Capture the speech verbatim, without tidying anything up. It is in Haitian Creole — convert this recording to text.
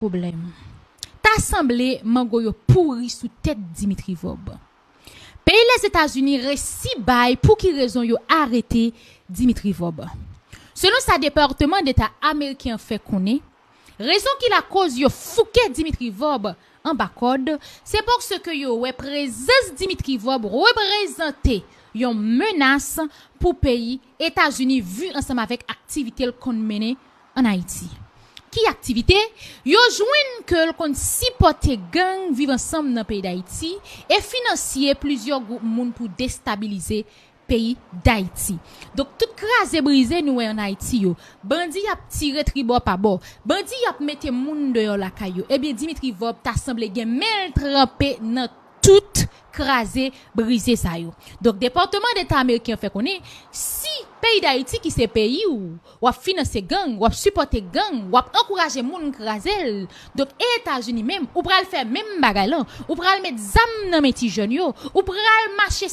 pwoblèm. Ta sanble mango yo pouri sou tèt Dimitri Vorbe. Peyi Lèzetazini resi bay pou ki rezon yo arete Dimitri Vorbe. Selon sa Depatman Deta ameriken an fè konnen, rezon ki lakoz yo fouke Dimitri Vorbe anba kòd, se paske yo wè prezans Dimitri Vorbe reprezante yon menas pou peyi Etazini, vi ansanm avèk aktivite l konn mennen ann Ayiti. Ki aktivite? Yo jwenn ke l konn sipòte gang Viv Ansanm nan peyi Dayiti e finansye plizyè gwoup moun pou destabilize peyi Dayiti. Donk, tout kraze brize nou wè ann Ayiti yo, bandi y ap tire tribò pa bò, bandi y ap mete moun deyò lakay yo, ebyen, Dimitri Vorbe ta sanble gen men l tranpe nan tout kraze brize sa yo. Donk, Depatman Deta ameriken an fè konnen, si peyi Dayiti ki se peyi w, w ap finanse gang, w ap sipòte gang, w ap ankouraje moun kraze l, donk, Etazini menm, ou pral fè menm bagay lan, ou pral met zam nan men ti jèn yo, ou pral mache